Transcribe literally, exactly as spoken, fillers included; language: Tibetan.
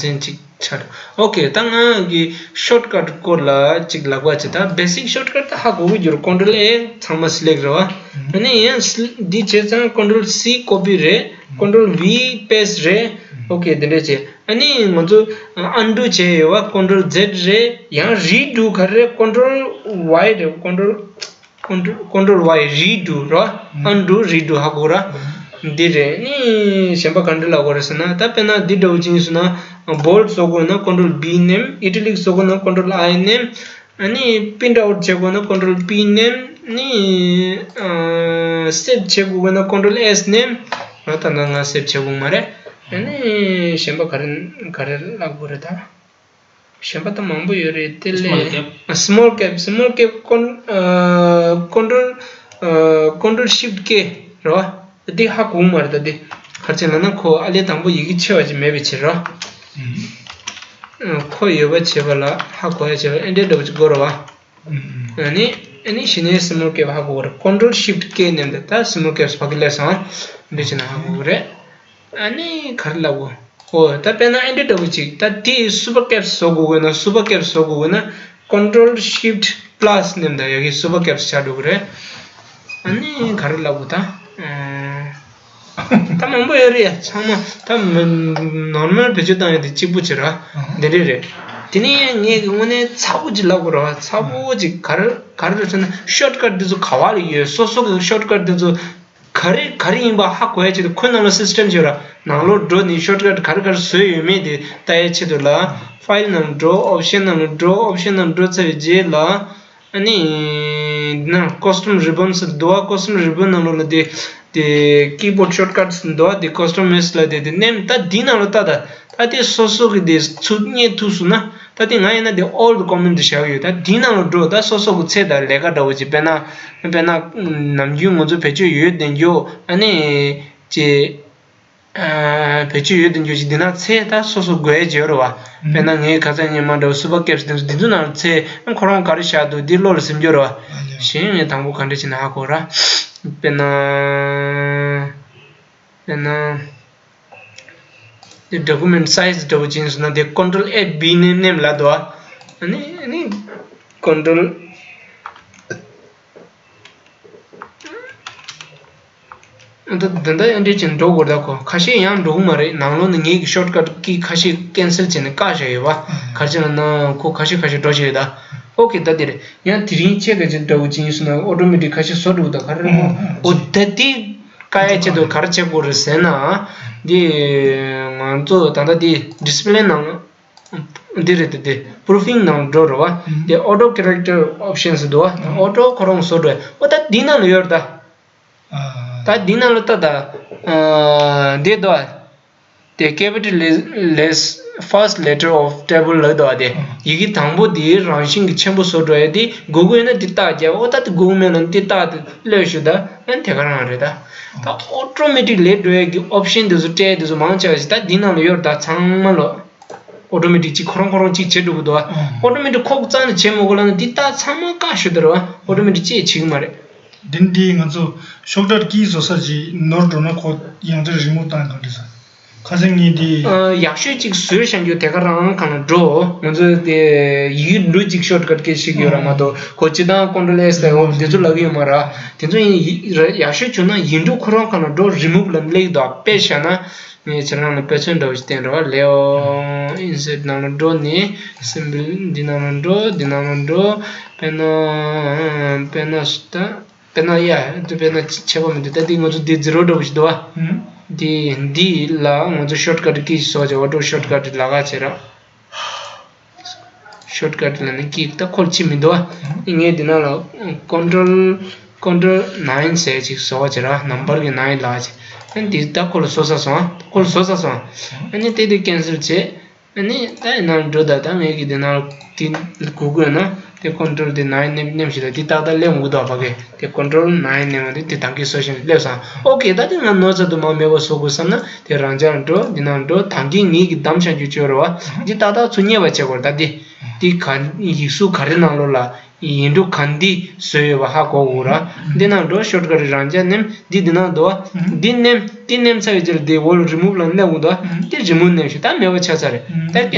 ཚན་གཅིག་ཆགས་འགྲོ། ཨོ་ཁེ། ད་ང་གི་ཤོཊ་ཀཊ་སྐོར་ལ་གཅིག་ལབ་པ་བྱེད། ད་བེ་སིག་ཤོཊ་ཀཊ་ད་ཧ་གོ་གི་ཡོད་རེད། ཀོན་ཊོལ་ཨེ་ཚང་མ་སི་ལེག་རེད་བ། ཨ་ནི་ཡང་སི་འདི་བྱས་ཙང་ཀོན་ཊོལ་སི་ཀོ་པི་རེད། ཀོན་ཊོལ་ཝི་པེ་སི་ཊི་རེད། ཨོ་ཁེ། དེ་འདྲས་བྱས། ཨ་ནི་ང་ཚོ་ཨན་ཌུ་བྱས་ཡོད་བ། ཀོན་ཊོལ་ཛེཌ་རེད། ཡང་རི་ཌུ་ག་རེ་རེད། ཀོན་ཊོལ་ཝའི་རེད། ཀོན་ཊོལ་ཀོན་ཊོལ་ཀོན་ཊོལ་ཝའི། རི་ཌུ་ར། ཨན་ཌུ། རི་ཌུ། ཧ་གོ་ར། འདི་རེད། ནི་གཞན་པ་ག་འདྲ་ལབ་དགོས་རེད་ཟེར་ན། ད་དཔེར་ན་འདི་འདྲ་བོ་ཅིག་ཡིན་ཟེར་ན། བོལཌ་བཟོ་དགོས་ན་ཀོན་ཊོལ་བི་མནན། ཨི་ཊ་ལིག་བཟོ་དགོས་ན་ཀོན་ཊོལ་ཨའི་མནན། ཨ་ནི་པིན་ཊ་ཨའུཊ་བྱེད་དགོས་ན་ཀོན་ཊོལ་པི་མནན། ནི་ཨ་སེབ་བྱེད་དགོས་ན་ཀོན་ཊོལ་ཨེས་མནན། ང་ད་ལྟ་ང་སེབ་བྱེད་དགོས་མ་རེད། ཨ་ནི་གཞན་པ་ག་རེ་ག་རེ་ལབ་དགོས་རེད་ད། གཞན་པ་ད་མང་པོ་ཡོད་རེད། དེ་ལས་སི་མོལ་ཀེབ། སི་མོལ་ཀེབ་ཀོན་ཨ་ཀོན་ཊོལ་ཨ་ཀོན་ཊོལ་ཤིཕ་ཊི་ཀེ་རེད་བ། འདི་ཧ་གོ་གི་མ་རེད། ད་འདི་ག་རེ་བྱས་ལབ་ན། ཁོ་ཨ་ལས་དང་པོ་ཡི་གེ་ཆེ་བ་ཅིག་མེད་པའི་ཕྱིར་རོ། ཨ་ཁོ་ཡོད་པ་བྱས་པ་ལ་ཧ་གོ་ཡ་བྱས་པ་ཨེ་འདྲའི་འདྲ་བོ་ཅིག་དགོས་རེད་བ། ཨ་ནི་ཨ་ནི་གཞི་ནས་སི་མོལ་ཀེབ་ཧ་གོ་གི་རེད། ཀོན་ཊོལ་ཤིཕ་ཊི་ཀེ་མནན་ད། ད་སི་མོལ་ཀེབ་ཕ་གི་སླེབས་སོང་། འདི་བྱས་ན་ཧ་གོ་གི་རེད། ཨ་ནི་ག་རེ་ལབ་དགོས། ཨོ་ད་དཔེར་ན་ཨེ་འདྲ་འདྲ་བོ་ཅིག་ད་དེ་སུ་པར་ཀེབ་བཟོ་དགོས་དགོས་ན། སུ་པར་ཀེབ་བཟོ་དགོས་དགོས་ན་ཀོན་ཊོལ་ཤིཕ་ཊི་པ་ལ་སི་མནན་ད། ཡ་གི་སུ་པར་ཀེབ་ཆགས་འགྲོ་གི་རེད། ཨ་ནི་ག་རེ་ལབ་དགོས་ད། ཨ་ད་མང་པོ་ཡོད་རེད་ཡ། ཚང་མ་ད་ནོར་མལ་བེད་སྤྱོད་བཏང་ཡ་དེ་གཅིག་པུ་བྱེད་ར། འདི་འདྲས་རེད། དེ་ནས་ངས་ཀྱི་དངོས་གནས་ཚ་པོ་ཅིག་ལབ་དགོས་ར། ཚ་པོ་ཅིག་ག་རེ་ག་རེ་རེད་ཟེར་ན། ཤོཊ་ཀཊ་འདི་ཚོ་ག་བ་ལ་ཡོད། སོ་སོ་གི་ཤོཊ་ཀཊ་འདི་ཚོ་ག་རེ་ག་རེ་ཡིན་པ་ཧ་གོ་ཡ་ཆེད་དུ། ཁོའི་ནང་ལ་སི་སི་ཊེམ་ཅིག་ཡོད་ར། ནང་ལོགས་འགྲོ་ནས་ཤོཊ་ཀཊ་ག་རེ་ག་རེ་བཟོས་ཡོད་མེད་དེ་ལྟ་ཡ་ཆེད་དུ་ལ། ཕའིལ་ནང་འགྲོ། ཨོབ་ཤན་ནང་ལ་འགྲོ། ཨོབ་ཤན་ནང་འགྲོ་ཚར་བའི་རྗེས་ལ། ཨ་ནི་འདི་ན་ཀོ་སི་ཊམ་རི་བན་ཟེར་འདུག་བ། ཀོ་སི་ཊམ་རི་བན་ནང་ལོགས་ལ་དེ་དེ་ཀི་བོཌ་ཤོཊ་ཀཊ་ཟེར་འདུག་བ། དེ་ཀོ་སི་ཊམ་མེ་སི་ལ་དེ་དེ་མནན། ད་འདི་ནང་ལ་ལྟ་ད། ད་དེ་སོ་སོ་གི་དེ་ཚུར་རྙེད་ཐུབ་སོང་ན། ད་དེ་ང་ཡིན་ན་དེ་ཨོལ་ཌི་ཀོ་མེན་ཊི་བཞག་ཡོད། ད་འདི་ནང་ལ་འགྲོ། ད་སོ་སོ་གི་ཚེ་དང་ལས་ཀ་འདྲ་བོ་ཅིག་དཔེར་ན་དཔེར་ན་ནམ་རྒྱུན་ང་ཚོ་བེད་སྤྱོད་ཡོད་བསྡད་རྒྱུ། ཨ་ནི་ཅེ། ཨ་བེད་སྤྱོད་ཡོད་དུ་འགྱུར་ཞིང་། འདི་ན་ཚེ་ད་སོ་སོ་དགོས་ཡས་ཡོད་རེད་བ། དཔེར་ན་ངའི་ཁ་སང་ཉི་མ་འདྲ་བོ་སུ་པར་ཀེབ་ཟེར་དེ་ཚོ། འདི་ཚོ་ནང་ཚེ་ཁོ་རང་ག་རེ་བཞག་འདུག་འདི་བློ་ལ་སིམ་རྒྱུ་རེད་བ། གཞན་ངས་དང་པོ་ག་འདྲ་བྱས་ན་ཧ་གོ་ར། དཔེར་ན་དཔེར་ན་འདི་ཌོ་ཀུ་མེན་ཊི་སའི་ཛི་འདྲ་བོ་ཅིག་ཡིན་ཟེར་ན། དེ་ཀོན་ཊོལ་ཨེཕ་བི་ནས་མནན་ལབ་འདུག་བ། ཨ་ནི་ཨ་ནི་ཀོན་ཊོལ། ད་ད་ལྟ་ཨེ་འདྲས་བྱས་ནས་འགྲོ་དགོས་རེད་ད། ཁོ་ཁ་ཤས་ཡང་འགྲོ་གི་མ་རེད། ནང་ལོགས་ནས་ངེད་ཀྱི་ཤོཊ་ཀཊ་ཀི་ཁ་ཤས་ཀེན་སེལ་བྱས་ནས་བཀག་བཞག་ཡོད་པ། ག་རེ་བྱས་ན་ན་ཁོ་ཁ་ཤས་ཁ་ཤས་འགྲོ་བཞིན་ཡོད་ད། ཨོ་ཁེ། ད་འདི་རེད། ཡང་དེ་རིང་ཁྱེད་ཀྱི་ཅིག་འདྲ་བོ་ཅིག་ཡིན་སོང་ན་ཨོ་ཊོ་མེ་ཊིག་ཁ་ཤས་བཟོ་འགྲོ་གི་ད། ག་རེ་རེད། ཨོ་ད་དེ་བཀག་ཡ་ཆེད་དུ་ག་རེ་བྱེད་དགོས་རེད་ཟེར་ན། འདི་ང་ཚོ་ད་ལྟ་འདི་ཌི་སི་པི་ལེ་ནང་འདི་རེད། དེ་དེ་པུ་རུ་ཕིང་ནང་འགྲོ་རེད་བ། དེ་ཨོ་ཊོ་ཀེ་རེག་ཊར་ཨོབ་ཤན་ཟེར་འདུག་བ། ཨོ་ཊོ་ཁོ་རང་བཟོ་འགྲོ། ཨོ་ད་འདི་ནང་ལ་ཡོད་རེད་ད། ད་འདི་ནང་ལ་ལྟ་ད། འདི་འདུག་བ། དེ་capital less first letter of table ལབ་འདུག་བ། དེ་ཡི་གེ་དང་པོ་དེའི་རང་བཞིན་གྱི་ཆེན་པོ་བཟོ་འགྲོ་ཡ་དེ་དགོས་ཀྱི་ཡོད་ན་དེ་རྟགས་རྒྱབ། ཨོ་ད་དེ་དགོས་ཀྱི་མེད་ན་དེ་རྟགས་དེ་གློད་ཞུ་ད། ཨ་དེ་ག་རང་རེད་ད། ད་ཨོ་ཊོ་མེ་ཊིག་ལས་འགྲོ་ཡ་གི་ཨོབ་ཤན་དེ་ཚོ་སྤྲད་དེ་ཚོ་མང་ཆེ་བ་ཞིག་ད་འདི་ནང་ལ་ཡོད་རེད་ད། ཚང་མ་ལོ། ཨོ་ཊོ་མེ་ཊིག་གཅིག་ཁོ་རང་ཁོ་རང་གཅིག་བྱེད་འགྲོ་གི་འདུག་ཨ། ཨོ་ཊོ་མེ་ཊིག་ཁོ་རྩ་ནས་བྱེད་མ་དགོས་ལབ་ན་འདི་ལྟ་ཚང་མ་བཀག་ཞུ་དེ་རེད་བ། ཨོ་ཊོ་མེ་ཊིག་ཅིག་བྱེད་ཀྱི་མ་རེད། འདི་འདི་ང་ཚོ་ཤོག་ཁྲ་ཀི་བཟོ་ས་ཅིག་ནོར་འགྲོ་ན་ཁོ་ཡང་བསྐྱར་རི་མུབ་བཏང་གང་འདྲ་ས། ཁ་སང་ངས་འདི། ཨ་ཡག་ཤོས་ཅིག་བཟོས་བཞག་རྒྱུ་དེ་ག་རང་གང་ལ་འགྲོ། ང་ཚོ་དེ་ཡི་གེ་འབྲུ་གཅིག་ཤོག་ཁྲ་ཀི་ཞིག་ཡོད་ར་མ་གཏོགས། ཁོ་སྤྱི་བཏང་ཀོན་ཊོལ་ཨེས་དང་འོ་དེ་ཚོ་ལབ་ཀྱི་ཡོད་མ་ར། དེ་ཚོ་ཡིན་ཡག་ཤོས་བྱུང་ན་ཡིག་འབྲུ་ཁོ་རང་གང་ལ་འགྲོ། རི་མུབ་ལ་སླེབས་འདུག་དཔེ་བཞག་ན། ངས་ཁྱེད་རང་ལ་དཔེ་མཚོན་འདྲ་བོ་ཞིག་བསྟན་རེད་བ། ལེའོ། ཨིན་སེརཊ་ནང་ལ་འགྲོ་ནས་སིམ་བྷལ་འདི་ནང་ལ་འགྲོ། འདི་ནང་ལ་འགྲོ། དཔེར་ན། དཔེར་ན་ད། དཔེར་ན་ཡ། འདི་དཔེར་ན་ཁྱད་པར་མི་འདུག་ད་འདི་ང་ཚོ་འདི་ཛི་རོ་འདྲ་བོ་ཞིག་འདུག་བ། འདི་འདི་ལ་ང་ཚོ་ཤོར་ཀཊ་ཀི་ཞིག་བཟོ་བྱས། ཨོ་ཊོ་ཤོར་ཀཊ་ལ་ཁ་བྱེད་ར། ཤོར་ཀཊ་ལ་ནི་ཀི་ད་ཁོལ་ཅི་མི་འདུག་བ། ངས་འདི་ནང་ལ་ཀོན་ཊོལ་ཀོན་ཊོལ་ནའིན་ཟེར་ཅིག་བཟོ་བྱེད་ར། ནམ་བར་གྱི་ནའིན་ལ་བྱེད། ཨ་ནི་འདི་ད་ཁོལ་བཟོ་ས་སོང་། ཁོལ་བཟོ་ས་སོང་། ཨ་ནི་དེ་དེ་ཀེན་སེལ་བྱེད། ཨ་ནི་ད་ཡིན་ན་འགྲོ་ད། ད་ངས་ཀྱི་འདི་ནང་དེ་གུག་དགོས་ན་དེ་ཀོན་ཊོལ་དེ་ནའིན་མནན་མནན་ཞིག་ལ་དེ་ཏག་ཏག་སླེབས་འོང་གི་འདུག་བ་གི། དེ་ཀོན་ཊོལ་ནའིན་མནན་པ་དེ་དེ་ད་གིན་བཟོ་བཞིན་སླེབས་སོང་། ཨོ་ཁེ། ད་དེ་ང་ནོར་ཚ་དུ་མ་མེད་པ་བཟོ་དགོས་བསམ་ན་དེ་རང་འཇགས་འགྲོ། འདི་ནང་འགྲོ། ད་གིན་ངེད་ཀྱི་གདམ་བྱ་རྒྱུ་ཅོ་རེད་བ། འདི་ཏག་ཏག་ཚུར་རྙེད་པ་བྱེད་དགོས་རེད། ད་འདི་འདི་ག་ཡིག་གཟུགས་ག་རེ་ནང་ལོགས་ལ་ ཡིན་འགྲོ་ག་འདི་བཟོས་ཡོད་པ་ཧ་གོ་དགོས་ར། འདི་ནང་འགྲོ་ཤོར་ཀ་རི་རང་རྐྱ་ནེམ་འདི་འདི་ནང་འདུག་བ། འདི་ནེམ་འདི་ནེམ་ཚ་བའི་རྗེས་ལ་འདི་འོ་རི་མུབ་ལ་སླེབས་འོང་འདུག་བ། འདི་རི་མུབ་ནེམ་ཞིག་ད་མེད་པ་ཆགས་ཚར་རེད་ད།